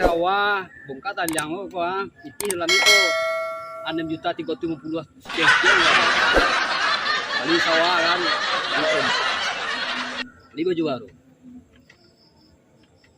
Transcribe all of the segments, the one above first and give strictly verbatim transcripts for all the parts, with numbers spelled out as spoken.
Sawah, bongkak taliang ko, ko, ah. Pitih dalam ko anam juta tigo ratus limo puluah sekian, sekian lah. Bali sawah kan. Bali baju baru.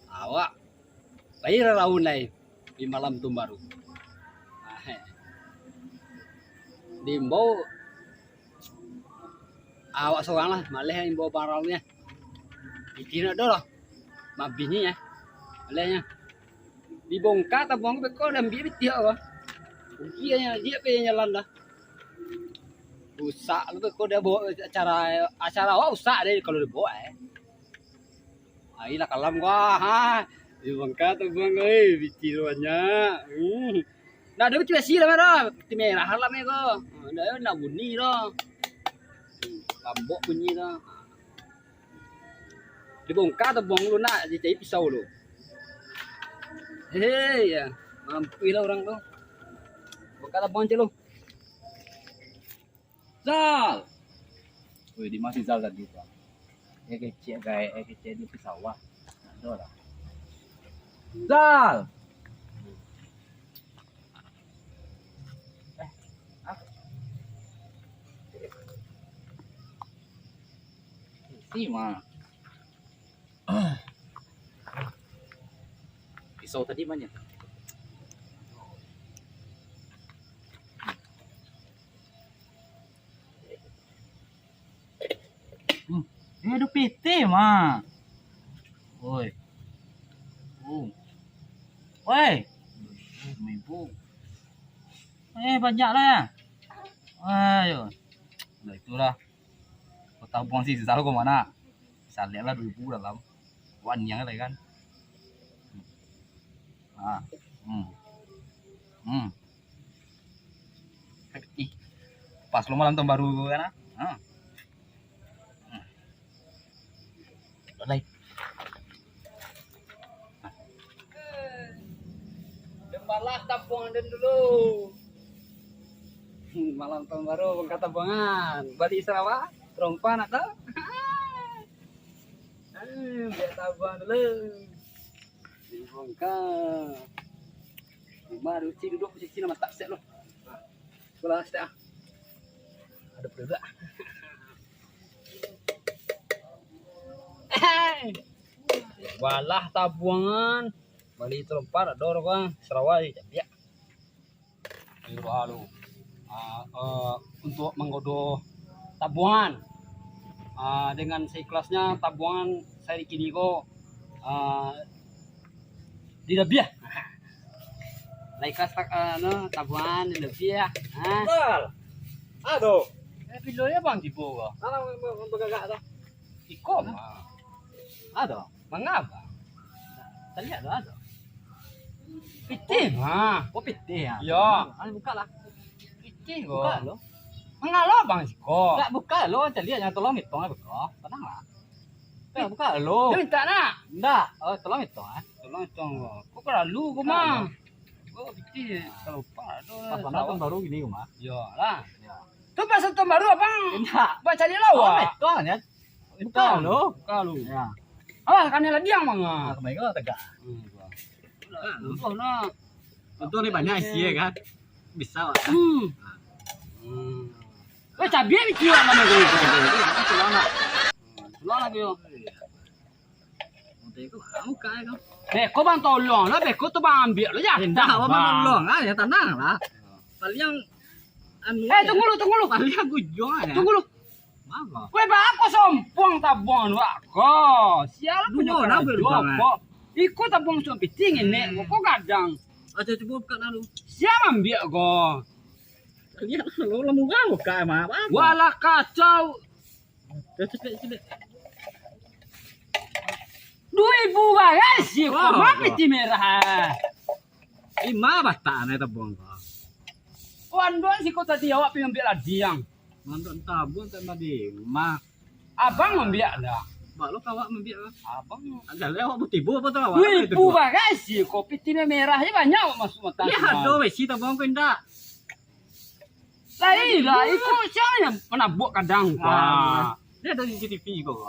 Awak pai raraun lai di malam tahun baru. Ah, eh. Diimbau awak sorang lah, maleh imbau barang tu nyo. Pitih ndak ado lah. Mabih nyo, malehnyo. Dibongkak tabuang beko, diambiak pitih awak. Rugi nyo, diak pe jalan dah. Rusak tu beko dah bawa acara, acara awak rusak deh kalau dibawa, eh. Ai lah kalam ko, ha. Dibongkak tabuang ko, eh, pitih tu banyak. Hmm. Nah, ado pitih basi lah, mah. Pitih merah lah, mah, ko. Nah, nak bunyi lah. Hmm, lambok bunyi lah. Dibongkak tabuang lu nak, dicari pisau lu. Hei, ya. Mampus lah urang tu. Bongkak tabuang cek lu. Zal! Weh, di ma si Zal tadi tu? Eh, kecek gaek, eh, kecek di pisawah. Ndak ado lah. Zal! Eh, apa? Si ma. Pisau tadi ma nyo? Hmm. Eh, ado pitih ma. Oi. Oh. Oi. Ibu. Eh, banyak lah ya. Ayo. Nah, itulah. Kau tabuang si Zal ko ma. Salek lah duo ribu dalam. Waniang lah kan. Ha. Hmm. Hmm. Ih. Pas lo malam tahun baru kan, ah. Ha. Hmm. Lai. Demalah tabuang den dulu. Hmm, malam tahun baru, bongkak tabuangan. Bali sarawa, tarompa nak tahu? Ah, biar tabuang dulu. Bongkak. Rumah dulu, cik duduk, cik, cik, nak matak sek lu. Nah, sekolah sek, ah. Ada produk. Balah tabuangan, Bali tarompa, ado urang, sarawa, cabiak. Ayo, halo. Ah, eh, untuk manggodo tabuangan. Ah, dengan saikhlasnya tabuangan sari kini ko, ah, dilabiah. Lah ikhlas tak, ah, no, tabuangan dilabiah. Ah. Zal. Aduh. Eh, bilo ya bang tibo ko? Alah, bagagak tu. Iko mah. Ado. Manga, Bang? Taliak tu ado. Pitih. Ha. Oh, pitih ya. Iyo. Ah, buka lah. Pitih ko. Buka lo. Manga lo, Bang, siko? Tak buka lo, taliak, jangan tolong itong, buka. Tenang lah. Tak buka lo. Dia minta nak? Ndak. Oh, tolong itong, eh. Tolong itong. Kok kelalu ko mah. Oh, pitih. Kalau pak tu. Pas mana tahun baru gini, Uma? Iyo lah. Ya. Tu pas tahun baru, Abang. Ndak. Abang cari lawa. Oh, itong ya. Bukan lo. Bukan lo. Ya. Alah, kami ladiang manga. Ah, kembali ke tegak. Hmm. Nah, untung ni banyak isi ya kan. Bisa, Pak. Hmm. Hmm. Weh, cabai ni kira nama gue. Pulang nak. Pulang lagi yo. Beko bang tolong lah, beko tu bang ambiak lo ya. Indah, abang tolong lah, ya tenang lah. Paling anu. Eh, tunggu lu, tunggu lu. Paling aku jual ya. Tunggu lu. Mama. Weh, bako sompuang tabuang tu, bako. Sial punyo karajo, bang, eh? Iko tabuang suang pitih ngene, hmm, ko gadang. Aja cubo buka lalu. Sial ambiak ko. Lihat lo, lo murah buka mah, bako. Walah kacau. Dah cepet, cepet. Duo ribu bagai sih, ko mah pitih merah. Ima batak anai tabuang ko. Ko anduan siko tadi awak pai ambiak ladiang. Mantuk tabuang tak tadi. Mah. Abang ambiak dah. Bak lo kawak ambiak lah. Abang. Ada le awak butibu apa tu awak? Duo ribu bagai sih, ko pitih merah je banyak awak masuk mata. Lihat do besi tabuang ko indak. Lai lah, iko sia nan manabuak kadang ko. Ah, dia ada C C T V ko.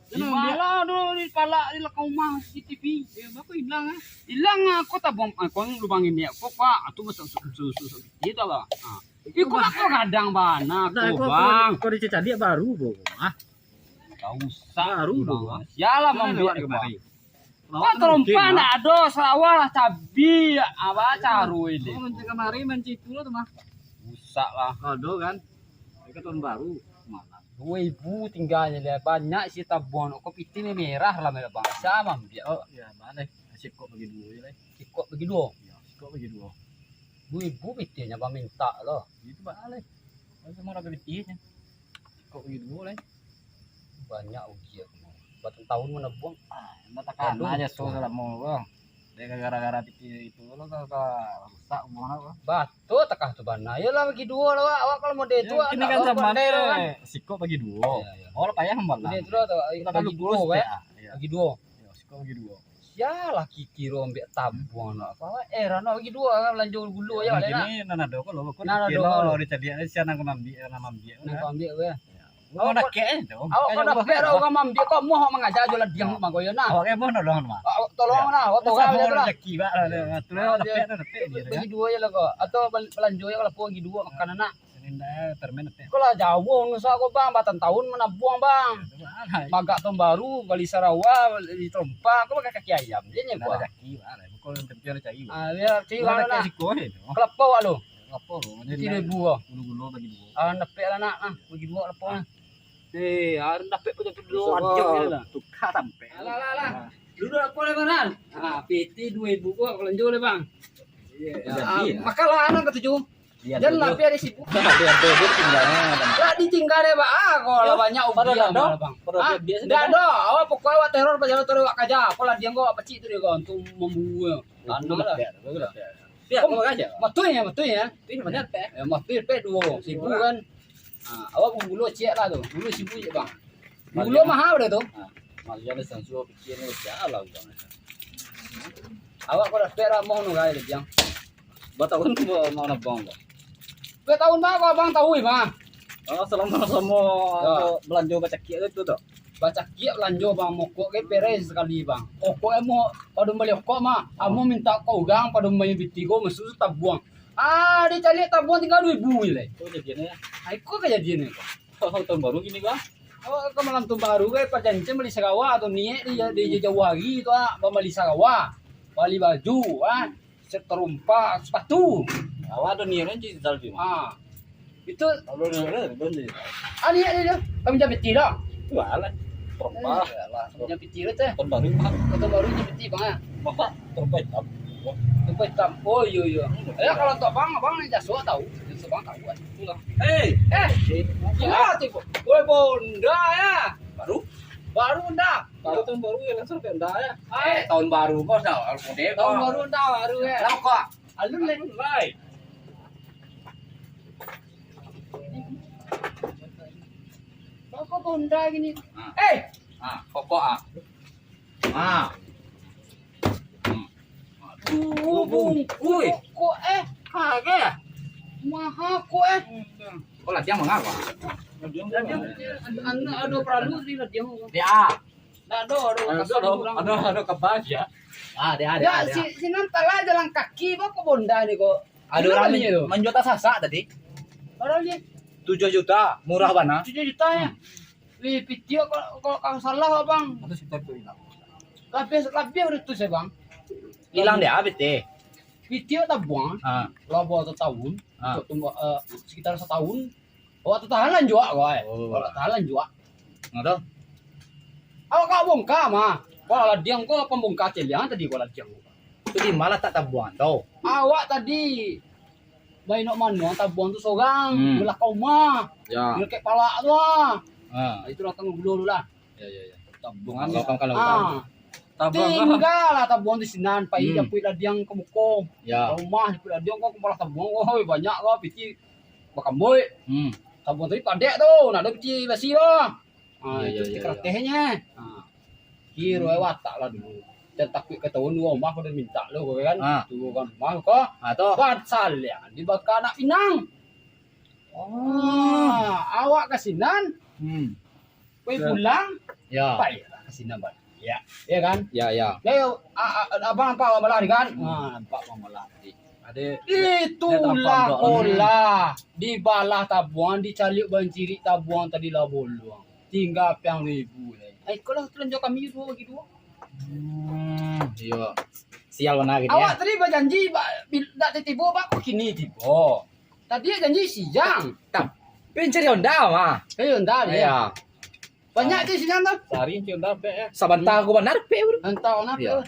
Di pala tu, di pala, di lakau rumah C C T V. Ya, bako ilang ah? Ilang ah, ko tabuang, ah, ko lubang ini, ko, Pak. Ah, tu masuk, masuk, masuk, masuk, masuk. Gitu lah. Ah. Iko bako gadang bana ko, Bang. Ko dicacadiak baru, Bang. Ah. Gak usah. Baru, Bang. Sialah mambiak kamari. Kok tarompa ndak ado, sarawa lah cabi, apa caro ini? Oh, mancik kamari, mancik itu lah tu mah. Rusak lah. Ado kan? Iko tahun baru, malam. Duo ribu tinggalnyo lah, banyak isi tabuang, kok piti merah lah, merah bangsa mambiak. Oh, ya, baleh. Sikok bagi duo je lah. Sikok bagi duo? Ya, sikok bagi duo. Duo ribu pitinyo bang mintak lo. Itu baleh. Kalau samo raga pitinyo. Sikok bagi duo lah. Banyak uji aku. Batang tahun manabuang. Ah, ndak takana aja so salamo ko. Dek gara-gara piti itu lo ka, ka rusak hubungan aku. Batua takah tu bana. Iyolah bagi duo lah awak. Awak kalau model tu kini kan zaman deh. Sikok bagi duo. Iya, iya. Oh, lah payah membalas. Model tu lah tu. Bagi duo kan. Bagi duo. Ya, sikok bagi duo. Sialah kikiro ambiak tabuang nak. Apa awak heran nak bagi duo kan balanjo gulu aja lah. Kini nan ado ko lo, ko nan ado lo. Dicaliak siapa nan ka mambiak, nan mambiak. Nan ka mambiak ko ya. Awak nak kek eh tu. Awak kau dapek lah urang mambiak kau, moh mangaja jo ladiang mak kau yo nah. Awak kemon tolong mah. Awak tolong lah, awak tolong aja tu lah. Rezeki bak lah. Tu lah dapek tu dapek. Bagi duo aja lah kau. Atau bal-, balanjo aja lah bagi duo makan anak. Kau lah jauah nusa kau bang, batang tahun manabuang bang. Bagak tahun baru, bali sarawa, bali tarompa, kau pakai kaki ayam je nyo bang. Rezeki bak lah. Kau yang penting ada cari bak. Ah, ya, cari bak lah. Kau lapau bak lo. Lapau lo. Tigo ribu kau. Gulu-gulu bagi duo. Ah, dapek lah nak, ah, bagi duo lapau lah. Eh, harus dapek pun tapi duo aja lah. Tukar sampai. Alah, alah, alah. Duduk lapau lah, Maran. Ah, piti duo ribu kau, balanjo lah bang. Iya. Ah, makan lah anak ketujuh. Jan lah, biar dia sibuk. Lah ditinggal deh, Bang. Ah, kau lah banyak ubi lah, Bang. Ndak ado. Awak pokok awak teror, pajalan teror awak kaja. Kau lah diam kau, awak pacik tu dia kau, untuk mambuang. Tanah lah. Biar kau kaja. Matui ya, matui ya. Matui pe duo sibu kan. Ah, awak pun gulu ciek lah tu. Gulu sibu je, Bang. Gulu mahal dah tu. Ah, maksudnya ada sansuo pikir ni, sialah, Bang. Awak kau dah pek lah, mau nu gai, Jang. Batahun tu mau nabang, Bang? Dua tahun mah, abang tahu mah. Oh, selama-selama tu belanjo bacakiak tu, tu? Bacakiak belanjo, Bang. Mokok ke peres sekali, Bang. Okok emo, pado bali okok mah. Amo minta kau urang, pado main bitigo, masuk tabuang. Ah, dicaliak tabuang tinggal dua ribu je lai. Oh, jadiannya. Ah, iko kajadian ni, Bang. Oh, tahun baru gini, Bang? Oh, ka malam tahun baru, gai, pajancen bali sarawa tu, niat di, di jauah hari tu, ah, bali sarawa, bali baju, ah. Satarompa, sapatu. Awak ado niat kan, Cik Zalbi? Ah. Itu. Kalau niat kan, belum jadi. Ah, niat dia tu. Kami jadi piti dah. Tu lah. Tarompa. Eh, alah, kami jadi piti dah tu. Tahun baru, Pak. Tahun baru jadi piti, Bang, ya? Bapak, tarompa hitam. Tarompa hitam. Oh, iyo, iyo. Hmm, ya, kalau untuk Bang, Abang ni jaso tahu. Jaso Bang tahu kan. Itulah. Eh, eh. Gimana tu, Bang? Woi, Bonda, ya? Baru? Baru, Bonda. Baru tahun baru ya, langsung ke Honda ya. Eh, tahun baru kau dah, kalau kode tahun kau. Baru Honda baru ya. Lah kau. Alun lai. Lai. Kau kau Honda gini. Ah. Eh. Ah, koko ah. Ah. Hmm. Duo bungkuih. Kok eh, harga ya? Maha kok eh. Kok latihan mangapa? Latihan, ado, ado, ado paralu di latihan. Ya. Ndak ado, ado, ado, ado, ado, ado kabar ya. Ah, dia, dia, ya, dia. Si, sinan talah jalan kaki, baa kok Honda ni kok. Ado urang manjual tasasak tadi. Bara ni? Tujuah juta, murah bana. Tujuah juta ya? Hmm. Wih, piti kok, kok, kok salah, Bang. Atau sekitar tu ilang. Labiah, labiah dari tu saya, Bang. Ilang dia, piti. Piti tabuang. Ah. Lah bawa sataun. Ah. Untuk tumbuh, eh, sekitar sataun. Awak tatahan lanjuak kau, eh. Oh. Awak tatahan lanjuak. Nah, tu. Awak kau bongkar mah. Kau ladiang kau pambongkar celiang tadi kau ladiang. Tu di ma latak tabuang tu? Awak tadi mainok manuang tabuang tu sorang, hmm, balakang rumah. Ya. Di dakek palak tu ah. Ha. Itu lah tangguh gulo tu lah. Ya, ya, ya. Tabuang. Kalau, kalau, kalau. Ah. Tabuang. Tinggal lah tabuang di sinan, pai, hmm, japuik ladiang ka muko. Ya. Rumah japuik ladiang kau kepala tabuang, oi, banyak lah piti bakambuik. Hmm. Tabuang tadi padek tu, ndak ado piti basi tu. Ah, ya, itu ya, piti ya, ya. Karatehnyo. Ah. Kiro watak lah dulu. Dan takuik katahuan duo rumah kau dah minta lo kau kan. Ah. Duo kan rumah kau. Ah, tu. Ban saliang dibaka anak pinang. Oh. Ah, awak ka sinan. Hmm. Kau pulang. Ya. Pailah ka sinan, Bang. Ya. Ya kan? Ya, ya. Ya, ya, a-, a-, abang nampak abang balah tadi kan? Hmm. Ha, nampak abang balah tadi. Itulah kolah dibalah tabuang, dicaliak bancirik tabuang tadi lah bolong. Tingga piang ribu lai. Eh, kolah tu lanjut kami dua bagi dua. Hmm, iyo. Sial bana gitu. Awak tadi bajanji, ba-, bil-, dak tibo, ba kok kini tibo? Tadi janji siang. Tapi cari onda mah. Cari onda dia. Iyo. Banyak tu sinan tu. Sari cari onda pek ya. Sabanta aku banar pek, bro. Entah kenapa. Iyo.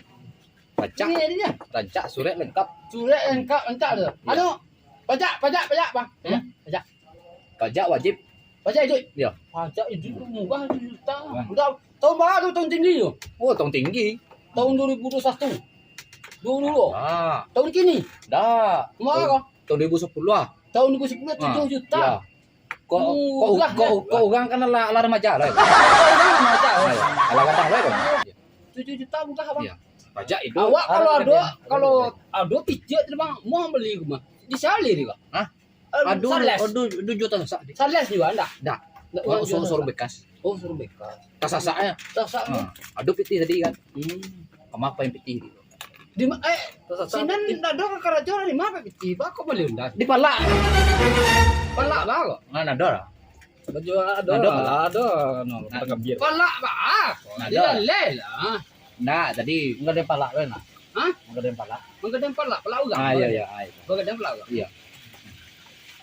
Rancak. Ini dia. Rancak, surek lengkap. Surek lengkap, lengkap tu. Iyo. Anu, pajak, pajak, pajak, Bang. Pajak, hmm? Pajak. Pajak wajib. Pajak iduik? Iyo. Pajak iduik tu murah, satu juta. Wah. Udah, tahun baru tahun tinggi tu. Oh, tahun tinggi. Tahun dua ribu dua puluh satu. Dulu. Ah. Tahun kini? Dah. Murah tahun, kah? Tahun dua ribu sepuluh lah. Tahun dua ribu sepuluh, ah, tujuh juta. Iyo. Kok, kok, murah, kok, ya? Kok urang kan lah, lah remaja lah. Kok urang remaja lah. Alah, kadang lah, Bang. Tujuh juta murah, Bang. Iyo. Pajak iduik. Awak kalau ado, kalau ado pitih tu, Bang, mau bali rumah. Di Saleh dia, Bang. Hah? Eh, aduh, Sales. Aduh, aduh, jual tasasak. Sales jual, ndak? Ndak. Ndak, oh, jual sorong, sorong bekas. Oh, sorong bekas. Tasasak ya? Tasasak tu. Ha, aduh pitih tadi kan. Hmm. Kama pain pitih tu? Di ma-, eh, tasasak sinan pitih. Ndak ado karajo di ma pitih? Ba kok bali onda? Di palak. Palak ba kok? Nah, ndak ado lah. Baju ado. Ado lah, palak. Ado, no, nah, palak ba. Nah, ado. Di lalai lah. Ndak, tadi manggadang palak tu nah. Hah? Manggadang palak. Manggadang palak, palak urang. Ah, iyo, iyo, ah, iyo. Manggadang palak urang. Iyo.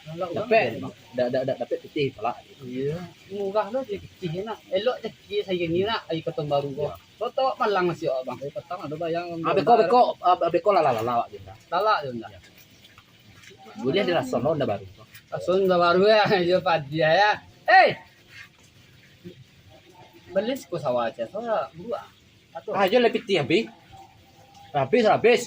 Palak urang. Dapek, dak, dak, dak, dapek pitih palak. Iyo, murah lo je pitih nak. Elok je pitih sayo ni nak, ari ka tahun baru ko. Iyo. Lo tau malang nasi awak, Bang. Ari patang ado bayang. Ah, beko, beko, ah, beko lah, lah, lah, lah, awak je, Bang. Lalak je, Bang. Iyo. Buliah diraso lo onda baru ko. Raso onda baru ya, iyo padiah ya. Eh! Bali siko sawah aja, sawah buruak. Ah, iyo lah pitih abih. Abih, abih.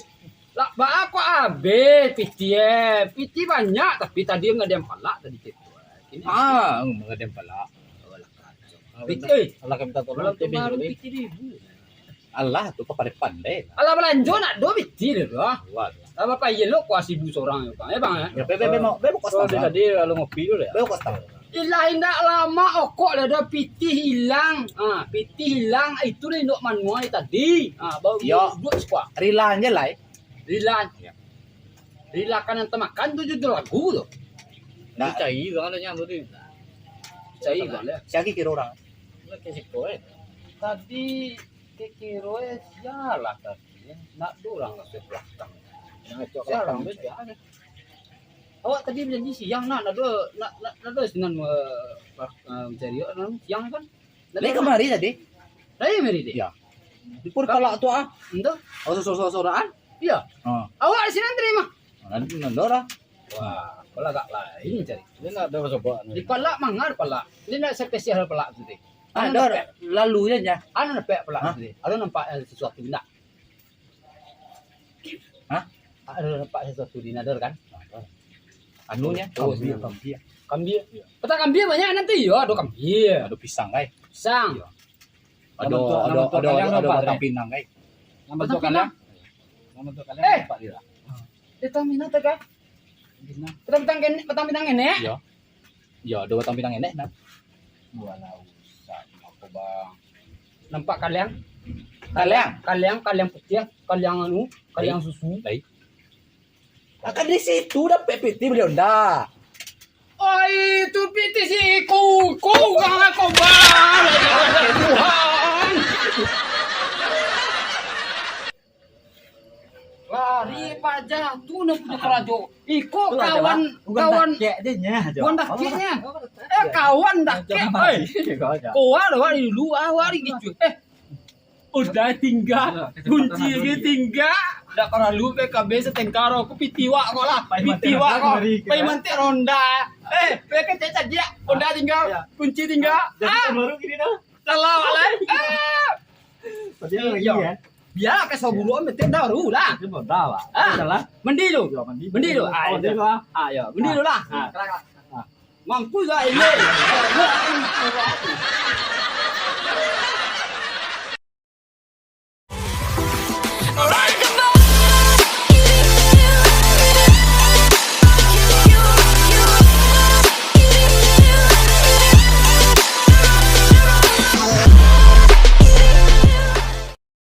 Lah, baa kok abih pitih, eh? Pitih banyak, tapi tadi manggadang palak tadi ceko. Ini ah, manggadang palak. Pitih, eh. Alah, kami tak tahu. Malam tu baru pitih ribu. Alah, tu kau pandai-pandai. Alah, balanjo nak duo pitih dia tu, ah. Wah. Alah, bapak iyo lo kuah sibu sorang, Bang. Eh, Bang, eh? Ya, be, be, be, mau, be, mau kos tambah. Tadi lalu ngopi dulu ya. Be, mau kos tambah. Ilah indak lamo okok lah dah pitih ilang. Ha, pitih ilang itu lah indok manuai tadi. Ha, baru duduak sikuak. Rilan je lah, eh. Rilan. Ya. Rilan kan nan tamakan tu judul lagu tu. Nah. Cai bang lah nyan tu. Cai bang lah. Siagi kiro urang. Nak ke siko, eh. Tadi kiro, eh, sialah tadi, eh. Nak do urang ka balakang. Sialah, balakang. Awak tadi bajanji siang nak, nak do, nak, nak, nak do sinan, eh, eh, mancari awak siang kan? Lai kamari tadi. Lai kamari deh. Ya. Di pun palak tu ah. Ento. Oh, so-, so-, so-, soraan. Iya. Ah. Awak di sinan tadi mah. Nan, nan do lah. Wah, kok lah agak lain cari. Dia nak ada coba. Di palak manga di palak. Dia nak spesial palak tu deh. Ah, ado, lalu je nya. Ado nampak palak tu deh. Ado nampak, eh, sesuatu indak? Hah? Ado nampak sesuatu di nadar kan? Anunya, oh, kambia, iya. Kambia. Kambia. Iya. Patang kambia banyak nanti, yo, ado kambia. Ado pisang, kai. Pisang. Iya. Ado, ado, ado, ado batang pinang, kai. Batang pinang. Batang pinang. Eh, patang pinang tu, kai. Patang pinang kenek, patang pinang kenek. Iya. Yo, ado batang pinang kenek, nah. Walau usah, apo, Bang? Nampak kaliang? Kaliang? Kaliang, kaliang putiah, kaliang anu, kaliang susu. Lai. Akan di situ dapek pitih bali onda. Oi, tu pitih si Iko, Iko, urang lah kau, Bang. Tuhan. Lari pajah tu nan punyo karajo. Iko kawan, kawan dakek je nya, Jo. Kawan dakek nya. Eh, kawan dakek, oi. Kau ada wak dulu, ah, wak di gitu. Eh, onda tingga, kunci ge tingga. Dak paralu P K B satengkar, aku pitih wak kau lah. Pitih wak kau. Pai mantek ronda. Eh, P K C cajak, onda tingga, kunci tingga. Ah, baru gini dah. Salah wak lai. Ah. Tadi lagi ya. Bia ka saburuak mete daru lah. Itu modal, Pak. Ah, salah. Mandi lu. Yo, mandi. Mandi lu. Ah, mandi lu, ah. Ah, yo, mandi lu lah. Ah. Kelak, kelak. Ah. Mampus lah ini.